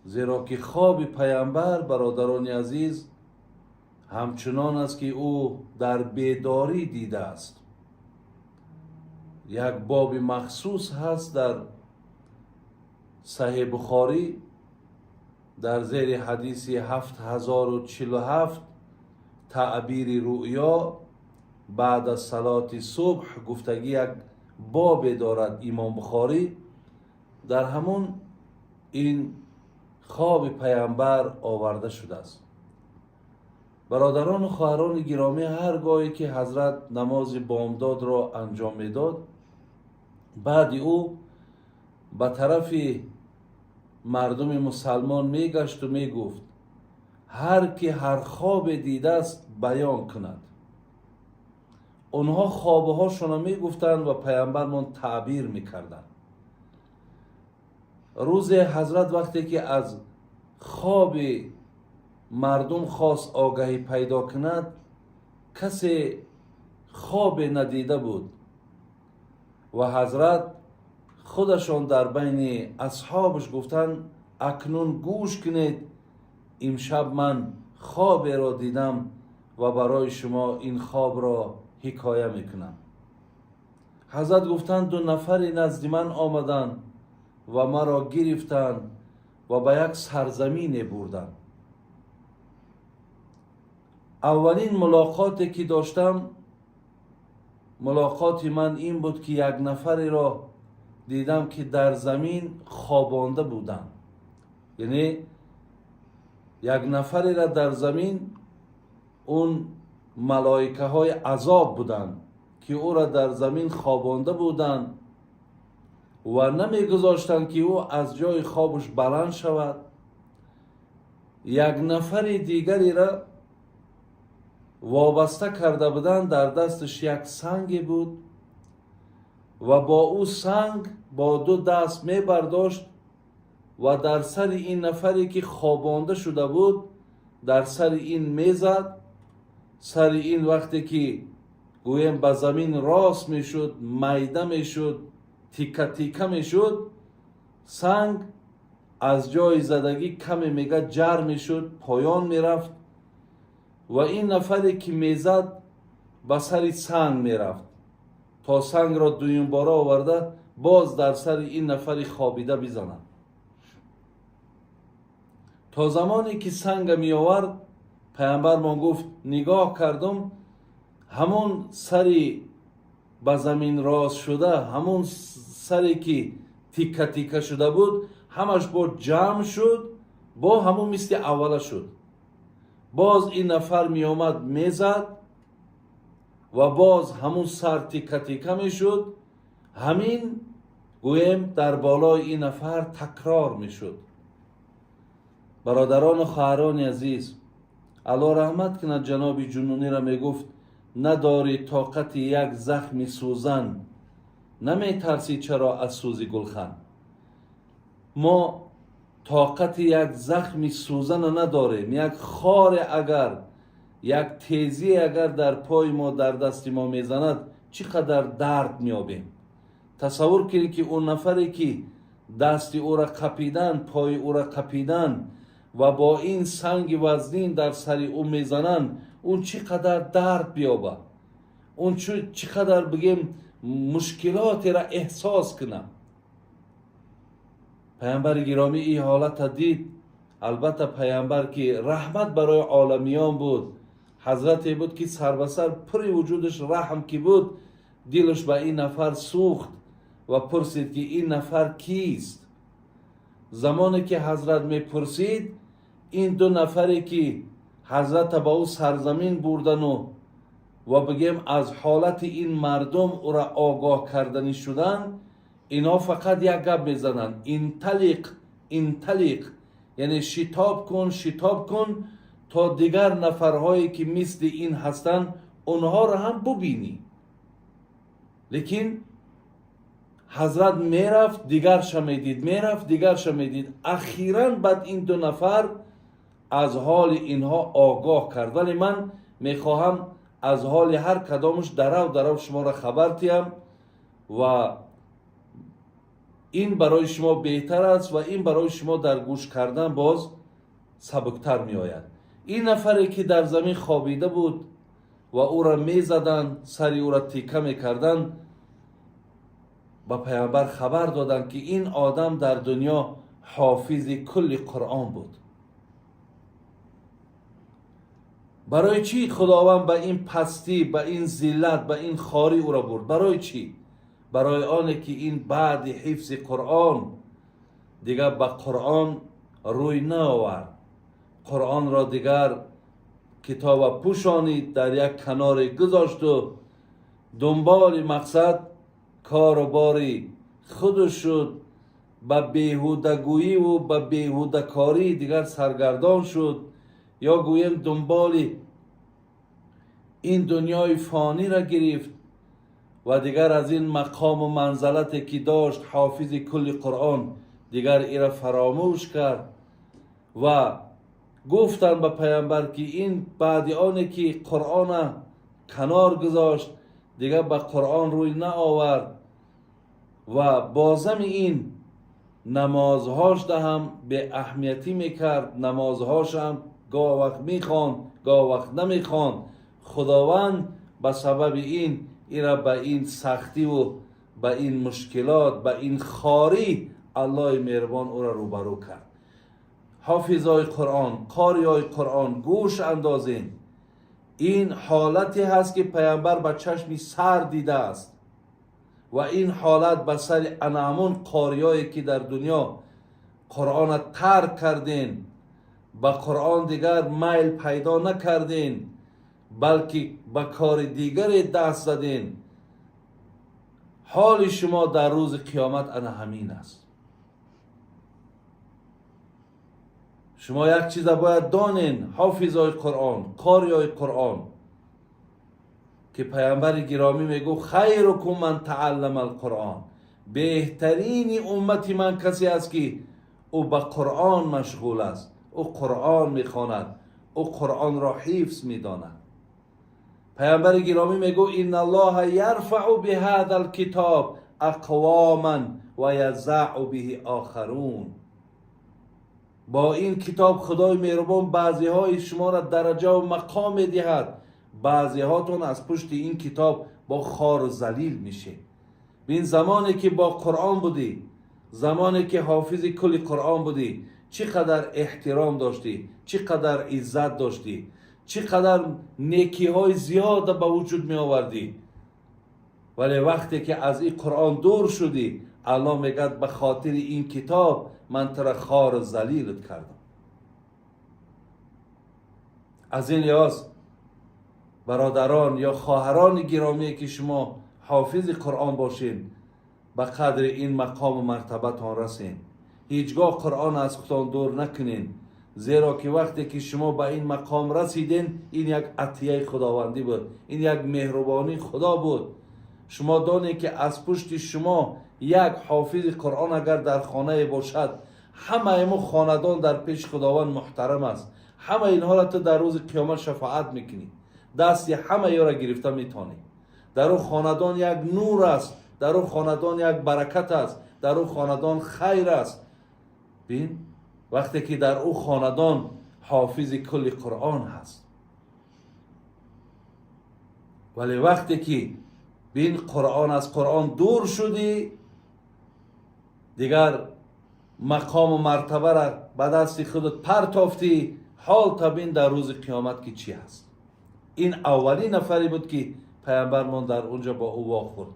Зеро ки хоби паямбар, бародарони азиз, ҳамчунон аст, ки ӯ дар бедорӣ дидааст. Як боби махсус ҳаст дар Саҳеҳ Бухорӣ, дар зери ҳадиси 7047, таъбири рӯё баъд аз салоти субҳ гуфтагӣ, як бобе дорад имом Бухорӣ. Дар ҳамун ин хоби паямбар оварда шудааст. Бародарону хоҳарони гиромӣ, ҳар гоҳе ки ҳазрат намози бомдодро анҷом медод, баъди ӯ ба тарафи мардуми мусалмон мегашту мегуфт: «Ҳар ки ҳар хобе дидааст, баён кунад». Онҳо хобҳошонро мегуфтанд ва паямбармон таъбир мекарданд. Рӯзе ҳазрат вақте ки аз хоби мардум хост огаҳӣ пайдо кунад, касе хобе надида буд ва ҳазрат худашон дар байни асҳобаш гуфтанд: «Акнун гӯш кунед, имшаб ман хоберо дидам ва барои шумо ин хобро ҳикоя мекунам». Ҳазрат гуфтанд: «Ду нафаре назди ман омаданд ва маро гирифтанд ва ба як сарзамине бурданд. Аввалин мулоқоте ки доштам, мулоқоти ман ин буд, ки як нафареро дидам, ки дар замин хобонда буданд, яъне як нафареро дар замин, он малоикаҳои азоб буданд, ки ӯро дар замин хобонда буданд ва намегузоштанд, ки ӯ аз ҷои хобаш баланд шавад. Як нафари дигареро вобаста карда буданд, дар дасташ як санге буд ва бо ӯ санг бо ду даст мебардошт ва дар сари ин нафаре, ки хобонда шуда буд, дар сари ин мезад. Сари ин вақте ки гӯем ба замин рост мешуд, майда мешуд, тика тика мешуд, санг аз ҷои задагӣ каме мега ҷар мешуд, поён мерафт ва ин нафаре, ки мезад, ба сари санг мерафт, то сангро дуюмбора оварда, боз дар сари ин нафари хобида бизанад. То замоне ки санга меовард, паямбармон гуфт, нигоҳ кардум, ҳамон сари ба замин рост шуда, ҳамон саре, ки тика тика шуда буд, ҳамаш бо ҷамъ шуд, бо ҳамон мисли аввала шуд. Боз ин нафар меомад, мезад ва боз ҳамун сар тика тика мешуд. Ҳамин, гӯем, дар болои ин нафар такрор мешуд». Бародарону хоҳарони азиз, Алло раҳмат кунад ҷаноби Ҷунунира, мегуфт: «Надорӣ тоқати як захми сӯзан, наметарсӣ чаро аз сӯзи гулхан?» Мо тоқати як захми сӯзана надорем. Як хоре агар, як тезие агар дар пои мо, дар дасти мо мезанад, чӣ қадар дард меёбем. Тасаввур кунед, ки он нафаре, ки дасти ӯра қапидан, пои ӯра қапидан ва бо ин санги вазнин дар сари ӯ мезананд, он чӣ қадар дард биёбад, он чӣ қадар, бигем, мушкилотеро эҳсос кунад. Паямбари гиромӣ ин ҳолата дид. Албатта, паямбар, ки раҳмат барои оламиён буд, ҳазрате буд, ки сарбасар пури вуҷудаш раҳм ки буд, дилаш ба ин нафар сӯхт ва пурсид, ки ин нафар кист. Замоне ки ҳазрат мепурсид, ин ду нафаре, ки ҳазрата ба ӯ сарзамин бурдану ва, бигем, аз ҳолати ин мардум ӯра огоҳ карданӣ шуданд, инҳо фақат як гап мезананд: «انطلق، انطلق», яъне шитоб кун, шитоб кун, то дигар нафарҳое, ки мисли ин ҳастанд, онҳоро ҳам бубинӣ. Лекин ҳазрат мерафт, дигарша медид, мерафт, дигарша медид. Ахиран баъд ин ду нафар аз ҳоли инҳо огоҳ кард. Вале ман мехоҳам аз ҳоли ҳар кадомаш дарав дарав шуморо хабар диҳам ва Ин барои шумо беҳтар аст ва ин барои шумо дар гӯш кардан боз сабуктар меояд. Ин нафаре ки дар замин хобида буд ва ӯро мезаданд, сари ӯро тика мекарданд, ба паямбар хабар доданд, ки ин одам дар дунё ҳофизи кулли Қуръон буд. Барои чӣ Худованд ба ин пастӣ, ба ин зиллат, ба ин хорӣ ӯро бурд? Барои чӣ? Барои оне ки ин баъди ҳифзи Қуръон дигар ба Қуръон рӯй наовард, Қуръонро дигар китоба пӯшонид, дар як каноре гузошту дунболи мақсад кору бори худу шуд, ба беҳудагӯиву ба беҳудакорӣ дигар саргардон шуд, ё гӯем дунболи ин дунёи фониро гирифт ва дигар аз ин мақому манзалате ки дошт, ҳофизи кулли Қуръон, дигар ира фаромӯш кард. Ва гуфтанд ба паямбар, ки ин баъди оне ки Қуръона канор гузошт, дигар ба Қуръон рӯй наовард ва бозами ин намозҳош даҳам беаҳамиятӣ мекард, намозҳошам гоҳ вақт мехонд, гоҳ вақт намехонд. Худованд ба сабаби ин ира ба ин сахтиву ба ин мушкилот, ба ин хорӣ Аллоҳи меҳрубон ӯро рӯбарӯ кард. Ҳофизои Қуръон, қориҳои Қуръон, гӯш андозен. Ин ҳолате ҳаст, ки паямбар ба чашми сар дидааст ва ин ҳолат ба сари анаҳамун қориҳое ки дар дунё Қуръона тарк карден, ба Қуръон дигар майл пайдо накарден, балки ба кори дигаре даст заден, ҳоли шумо дар рӯзи қиёмат ана ҳамин аст. Шумо як чиза бояд донен, ҳофизои Қуръон, қориҳои Қуръон, ки паямбари гиромӣ мегӯфт: хайрукум ман тааллама алқуръон, беҳтарини уммати ман касе аст, ки ӯ ба Қуръон машғул аст, ӯ Қуръон мехонад, ӯ Қуръонро ҳифз медонад. Паямбари гиромӣ мегӯфт: инналлоҳа ярфау биҳаза алкитоб ақвоман ва язау биҳи охарун. Бо ин китоб Худои меҳрубон баъзеҳои шуморо дараҷаву мақом медиҳад, баъзеҳотон аз пушти ин китоб бо хору залил мешед. Бин, замоне ки бо Қуръон будӣ, замоне ки ҳофизи кулли Қуръон будӣ, чӣ қадар эҳтиром доштӣ, чӣ қадар иззат доштӣ, чӣ қадар некиҳои зиёда ба вуҷуд меовардӣ. Вале вақте ки аз ин Қуръон дур шудӣ, Аллоҳ мегӯяд: ба хотири ин китоб ман тура хору залилат кардам. Аз ин лиҳоз, бародарон ё хоҳарони гиромие ки шумо ҳофизи Қуръон бошед, ба қадри ин мақому мартабатон расед. Ҳеҷ гоҳ Қуръон аз худтон дур накунед, зеро ки вақте ки шумо ба ин мақом расиден, ин як атияи худовандӣ буд, ин як меҳрубонии Худо буд. Шумо донед, ки аз пушти шумо як ҳофизи Қуръон агар дар хонае бошад, ҳамаи мо хонадон дар пеши Худованд муҳтарам аст. Ҳамаи инҳоро ту дар рӯзи қиёмат шафоат мекунӣ, дасти ҳамаи ёро гирифта метавонӣ. Дар ӯ хонадон як нур аст, дар ӯ хонадон як баракат аст, дар ӯ хонадон хайр аст. Бин, вақте ки дар ӯ хонадон ҳофизи кулли Қуръон ҳаст. Вале вақте ки, бин, Қуръон аз Қуръон дур шудӣ, дигар мақому мартабаро ба дасти худат партофтӣ, ҳол табин дар рӯзи қиёмат ки чӣ ҳаст. Ин аввалин нафаре буд, ки паямбармон дар он ҷо бо ӯ вохӯрд.